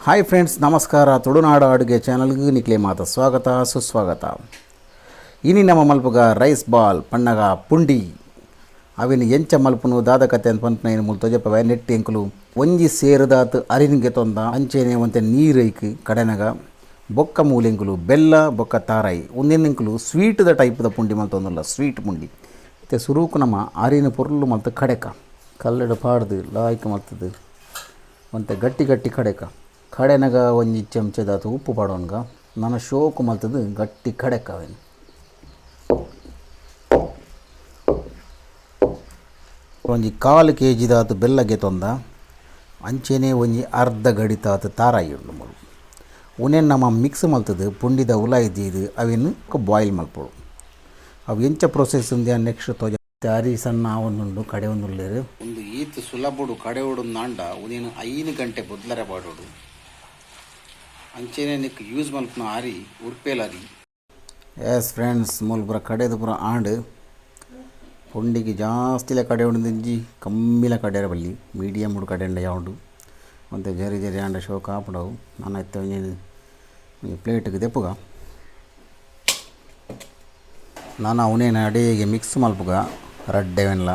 Hi friends, ನಮಸ್ಕಾರ. ತುಳುನಾಡ ಅಡುಗೆ ಚಾನಲ್ಗೆ ನಿಕ್ಲೆ ಮಾತ ಸ್ವಾಗತ, ಸುಸ್ವಾಗತ. ಇನಿ ನಮ್ಮ ಮಲ್ಪುಗ ರೈಸ್ ಬಾಲ್ ಪನ್ನಗ ಪುಂಡಿ. ಅವಿನ ಎಂಚ ಮಲ್ಪುನು, ದಾದ ಕತೆ ಅಂತ ಪನ್ಪುನ ಮೂಲು ತೊಜಪವೆ. ನೆಟ್ಟಿ ಎಂಕುಲು ಒಂಜಿ ಸೇರುದಾತ್ ಅರಿನ್ ಗೆತೊಂದ. ಅಂಚೆನೆ ಒಂತೆ ನೀರು ಐಕ್ ಕಡೆನಗ. ಬೊಕ್ಕ ಮೂಲೆಂಕುಲು ಬೆಲ್ಲ ಬೊಕ್ಕ ತಾರಾಯಿ. ಉಂದೆನ್ ಎಂಕುಲು ಸ್ವೀಟ್ದ ಟೈಪ್ದ ಪುಂಡಿ ಮಲ್ತೊಂದುಲ್ಲ, ಸ್ವೀಟ್ ಪುಂಡಿ. ಇತ್ತೆ ಸುರೂಕು ನಮ್ಮ ಅರಿನ ಪೊರ್ಲು ಮಲ್ತ್ ಕಡೆಕ. ಕಲ್ಲುಡು ಪಾಡ್ದು ಲಾಯ್ಕ್ ಮಲ್ತದು ಒಂತೆ ಗಟ್ಟಿ ಗಟ್ಟಿ ಕಡೆಕ. ಕಡೆನಗ ಒಂಜಿ ಚಮಚದಾತ್ ಉಪ್ಪು ಪಾಡೊನ್ಗ. ನನ ಶೋಕು ಮಲ್ತದು ಗಟ್ಟಿ ಕಡೆಕ ಅವೆನ್. ಒಂಜಿ ಕಾಲು ಕೆ ಜಿದಾತ್ ಬೆಲ್ಲ ಗೆತೊಂದ. ಅಂಚೆನೆ ಒಂಜಿ ಅರ್ಧ ಗಡಿತಾತ್ ತಾರಾಯಿ ಉಂಡು ಮೂಲು. ಉಂದೆನ್ ನಮ ಮಿಕ್ಸ್ ಮಲ್ತದು ಪುಂಡಿದ ಉಲಾಯಿ ದೀದ್ ಅವೆನ್ ಬಾಯ್ಲ್ ಮಲ್ಪೊಡು. ಅವು ಎಂಚ ಪ್ರೊಸೆಸ್ ಉಂದು ನೆಕ್ಸ್ಟ್ ತೋಜ. ಅರಿ ಸಣ್ಣ ಆವೊಂದುಂಡು, ಕಡೆ ಉಲ್ಲೆರ್. ಉಂದು ಈತ್ ಸುಲಭಡು ಕಡೆವೊಡು ನಾಂಡ ಉಂದೆನ್ 5 ಗಂಟೆ ಬೊದ್ಲರೆ ಪಾಡೊಡು. ಅಂಚೆನೆ ನಿಕ್ ಯೂಸ್ ಮಲ್ಪುನ ಅರಿ ಉರ್ಪೆಲ್ ಅರಿ. ಎಸ್ ಫ್ರೆಂಡ್ಸ್, ಮೂಲು ಪೂರ ಕಡೆದು ಪೂರ ಆಂಡ್. ಪುಂಡಿಗೆ ಜಾಸ್ತಿಲ ಕಡೆ ಉಂದಿಂಜಿ, ಕಮ್ಮಿಲ ಕಡೆಯರ ಬಲ್ಲಿ, ಮೀಡಿಯಮ್ ಕಡೆಂಡ ಯಾವುಂಡು. ಒಂತೆ ಜರಿ ಜರಿ ಆಂಡ ಶೋಕ ಆಪುಂಡವು. ನನ ಇತ್ತೆ ಒಂಜಿ ಒಂಜಿ ಪ್ಲೇಟ್ಗೆ ದೆಪ್ಪುಗ. ನನ ಉನೇನ ಅಡೇಗೆ ಮಿಕ್ಸ್ ಮಲ್ಪುಗ. ರಡ್ಡೆವೆನ್ಲ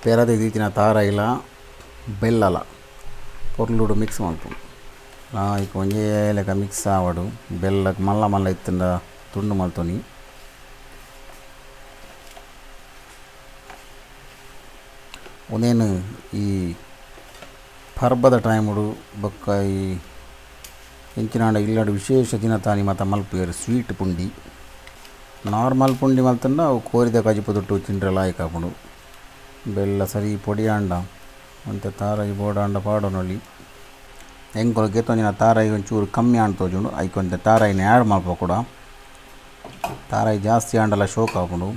ಪೆರದೆ ದೀತಿನ ತಾರಾಯಿಲ ಬೆಲ್ಲಲ ಪೊರ್ಲುಡು ಮಿಕ್ಸ್ ಮಲ್ಪುನು. ಲಾಯ್ಕ್ ಒಂಜೇ ಲೆಕ ಮಿಕ್ಸ್ ಆವಡು. ಬೆಲ್ಲಗ್ ಮಲ್ಲ ಮಲ್ಲ ಇತ್ತುಂಡ ತುಂಡು ಮಲ್ತೊನಿ. ಉಂದೆನ್ ಈ ಪರ್ಬದ ಟೈಮುಡು ಬೊಕ್ಕ ಈ ಎಂಚಿನಾಂಡ ಇಲ್ಲಡ್ ವಿಶೇಷ ದಿನತಾನಿ ಮಾತ ಮಲ್ಪುವೆರ್ ಸ್ವೀಟ್ ಪುಂಡಿ. ನಾರ್ಮಲ್ ಪುಂಡಿ ಮಲ್ತುಂಡ ಅವು ಕೋರಿದ ಕಜಿಪು ದೊಟ್ಟುಗು ತಿಂಡ್ರೆ ಲಾಯ್ಕ್ ಆಪುಂಡು. ಬೆಲ್ಲ ಸರಿ ಪೊಡಿ ಆಂಡ ಒಂತೆ ತಾರಾಯಿ ಬೋಡಾಂಡ ಪಾಡೊನೊಲಿ. ಎಂಕುಲು ಗೆತೊಂದಿನ ತಾರಾಯಿ ಒಂಚೂರು ಕಮ್ಮಿ ಆಂಡ್ ತೋಜುಂಡು. ಐಕ್ ಒಂತೆ ತಾರಾಯಿನ್ ಆ್ಯಡ್ ಮಲ್ಪ ಕುಡ. ತಾರಾಯಿ ಜಾಸ್ತಿ ಆಂಡಲ ಶೋಕ್ ಆಪುಂಡು.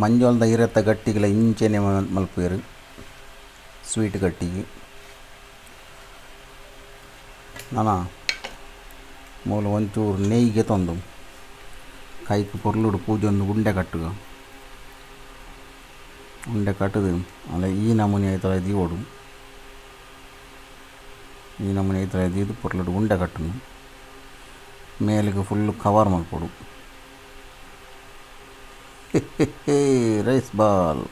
ಮಂಜೊಲ್ದ ಇರೆತ ಗಟ್ಟಿಗ್ಲ ಇಂಚೆನೆ ಮಲ್ಪುವೆರ್, ಸ್ವೀಟ್ ಗಟ್ಟಿಗ್. ನನ ಮೂಲು ಒಂಚೂರು ನೆಯ್ಯಿ ಗೆತೊಂದು ಕೈಕ್ ಪೊರ್ಲುಡು ಪೂಜೊಂದು ಉಂಡೆ ಕಟ್ಟುಗ. ಉಂಡೆ ಕಟ್ಟುದು ಅಲ್ಲ ಈ ನಮೂನೆ ಐತಲ ದೀವೊಡು. ಈ ನಮೂನೆ ಐತಲ ದೀದ್ ಪೊರ್ಲುಡು ಉಂಡೆ ಕಟ್ಟುನು. ಮೇಲ್ಗ್ ಫುಲ್ ಕವರ್ ಮಲ್ಪೊಡು. ರೈಸ್ ಬಾಲ್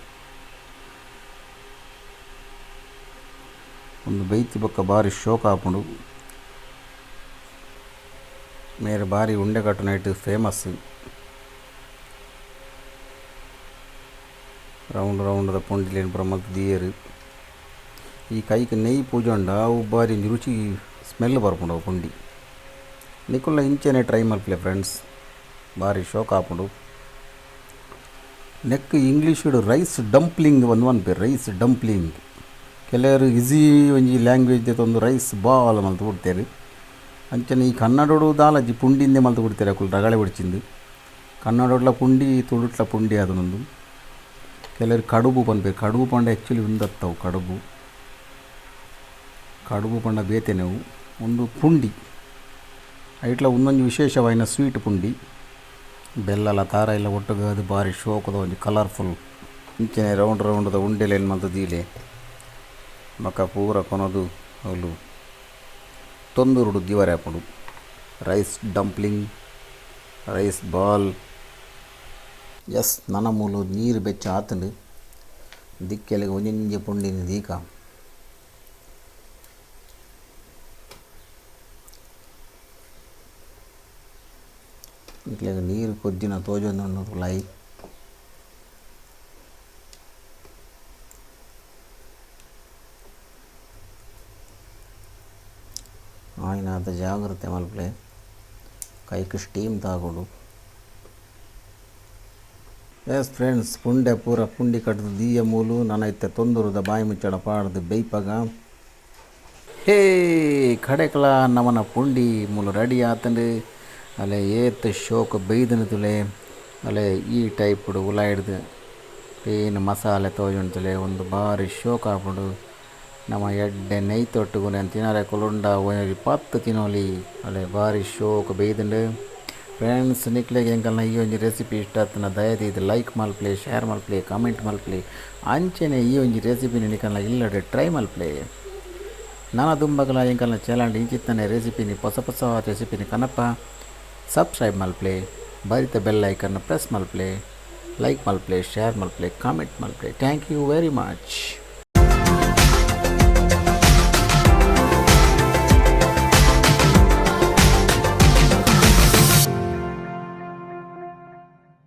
ಉಂದು ಬೈತಿ ಬೊಕ್ಕ ಬಾರಿ ಶೋಕ ಆಪುಂಡು. ಮೇರ್ ಬಾರಿ ಉಂಡೆ ಕಟ್ಟುನೈಟ್ ಫೇಮಸ್. ರೌಂಡ್ ರೌಂಡ್ ದ ಪುಂಡಿಲೆನ್ ಪೂರ ಮಲ್ತ್ ದೀಯೆರ್. ಈ ಕೈಕ್ ನೆಯ್ಯಿ ಪೂಜೊಂಡ ಅವು ಬಾರಿ ಒಂಜಿ ರುಚಿ ಸ್ಮೆಲ್ ಬರ್ಪುಂಡು ಅವು ಪುಂಡಿ. ನಿಕುಲ್ಲ ಇಂಚೆನೆ ಟ್ರೈ ಮಲ್ಪುಲೆ ಫ್ರೆಂಡ್ಸ್, ಬಾರಿ ಶೋಕು ಆಪುಂಡು. ನೆಕ್ಕ್ ಇಂಗ್ಲೀಷ್ ಡ್ ರೈಸ್ ಡಂಪ್ಲಿಂಗ್ ಪಂದ್ ಪನ್ಪೆರ್, ರೈಸ್ ಡಂಪ್ಲಿಂಗ್. ಕೆಲವೆರ್ ಇಸಿ ಒಂಜಿ ಲ್ಯಾಂಗ್ವೇಜ್ ದೆತೊಂದು ರೈಸ್ ಬಾಲ್ ಮಲ್ತ್ ಬುಡ್ತೆರ್. ಅಂಚನೆ ಈ ಕನ್ನಡೊಡು ದಾಲಜಿ ಪುಂಡಿಂದೆ ಮಲ್ತ್ ಬುಡ್ತೆರ್ ಅಕುಲು ರಗಳೆ ಬೊಡ್ಚಿಂದ್. ಕನ್ನಡೊಡ್ಲ ಪುಂಡಿ, ತುಳುಟ್ಲ ಪುಂಡಿ ಆತುಂಡು. ಕೆಲವೆರ್ ಕಡುಬು ಪನ್ಪೆರ್. ಕಡುಬು ಪಂಡ ಆಕ್ಚುಲಿ ಉಂದತ್ತ್ ಅವು ಕಡುಬು. ಕಡುಬು ಪಂಡ ಬೇತೆನೆ ಅವು. ಉಂದು ಪುಂಡಿ. ಐಟ್ಲ ಉಂದೊಂಜಿ ವಿಶೇಷವಾಯಿನ ಸ್ವೀಟ್ ಪುಂಡಿ. ಬೆಲ್ಲಲ ತಾರಾಯಿಲ ಒಟ್ಟುಗಾದ್ ಬಾರಿ ಶೋಕುದ ಒಂಜಿ ಕಲರ್ಫುಲ್. ಇಂಚನೆ ರೌಂಡ್ ರೌಂಡ್ ದ ಉಂಡೆಲೆನ್ ಮಲ್ತ್ ದೀಲೆ. ಬೊಕ ಪೂರ ಕೊನೊದು ಅವ್ಲು ತೊಂದುರುಡು ದೀವರೆ ಆಪುಂಡು. Rice dumpling, rice ball. Yes, ನನ ಮೂಲು ನೀರು ಬೆಚ್ಚ ಆತುಂಡು. ದಿಕ್ಕೆಲ್ಗ್ ಒಂಜೊಂಜಿ ಪುಂಡಿನ್ ದೀಕ. ನಿಕ್ಲೆಗ್ ನೀರ್ ಕೊದ್ದಿನ ತೋಜೊಂದುಂಡು ಉಲಾಯಿ. ಆಯಿನಾತ್ ಜಾಗ್ರತೆ ಮಲ್ಪುಲೆ, ಕೈಕ್ ಸ್ಟೀಮ್ ತಾಗುಂಡು. ಎಸ್ ಫ್ರೆಂಡ್ಸ್, ಪುಂಡೆ ಪೂರ ಪುಂಡಿ ಕಟ್ದ್ ದೀಯ ಮೂಲು. ನನ ಇತ್ತೆ ತೊಂದುರುದ ಬಾಯಿ ಮುಚ್ಚಳ ಪಾಡ್ದ್ ಬೆಯ್ಪಗ. ಹೇ, ಕಡೆಕ್ಲ ನಮನ ಪುಂಡಿ ಮೂಲು ರೆಡಿ ಆತ್ಂಡ್. ಅಲೆ ಏತ್ ಶೋಕು ಬೈದ್ಂಡ್ ತೂಲೆ. ಅಲೆ ಈ ಟೈಪ್ ಡ್ ಉಲಾಯಿಡ್ದ್ ಪೇನ್ ಮಸಾಲೆ ತೋಜುಂಡು ತೂಲೆ. ಉಂದು ಬಾರಿ ಶೋಕು ಆಪುಂಡು. ನಮ ಎಡ್ಡೆ ನೆಯ್ತೊಟ್ಟುಗು ನೆನ್ ತಿನರೆ ಕುಲ್ಲುಂಡ ಒಂಜಿ ಪತ್ತ್ ತಿನೊಲಿ. ಅಲೆ ಬಾರಿ ಶೋಕು ಬೈದ್ಂಡ್. ಫ್ರೆಂಡ್ಸ್, ನಿಕ್ಲೆಗ್ ಎಂಕಲ್ನ ಈ ಒಂಜಿ ರೆಸಿಪಿ ಇಷ್ಟ ಆತನ ದಯದೀದ್ ಲೈಕ್ ಮಲ್ಪಲೆ, ಶೇರ್ ಮಲ್ಪಲೆ, ಕಾಮೆಂಟ್ ಮಲ್ಪಲೆ. ಅಂಚನೆ ಈ ಒಂಜಿ ರೆಸಿಪಿನ ನಿಕಲ್ನ ಇಲ್ಲಡೆ ಟ್ರೈ ಮಲ್ಪಲೆ. ನನ ದುಂಬಗಲ ಎಂಕಲ್ನ ಚಾನಲ್ ಇಂಚಿತ್ತನೆ ರೆಸಿಪಿನಿ, ಹೊಸ ಹೊಸ ರೆಸಿಪಿನಿ ಕನಪ. ಸಬ್ಸ್ಕ್ರೈಬ್ ಮಲ್ಪಲೆ, ಬರಿತ ಬೆಲ್ ಐಕನ್ ಪ್ರೆಸ್ ಮಲ್ಪಲೆ, ಲೈಕ್ ಮಲ್ಪಲೆ, ಶೇರ್ ಮಲ್ಪಲೆ, ಕಾಮೆಂಟ್ ಮಲ್ಪಲೆ. Thank you very much.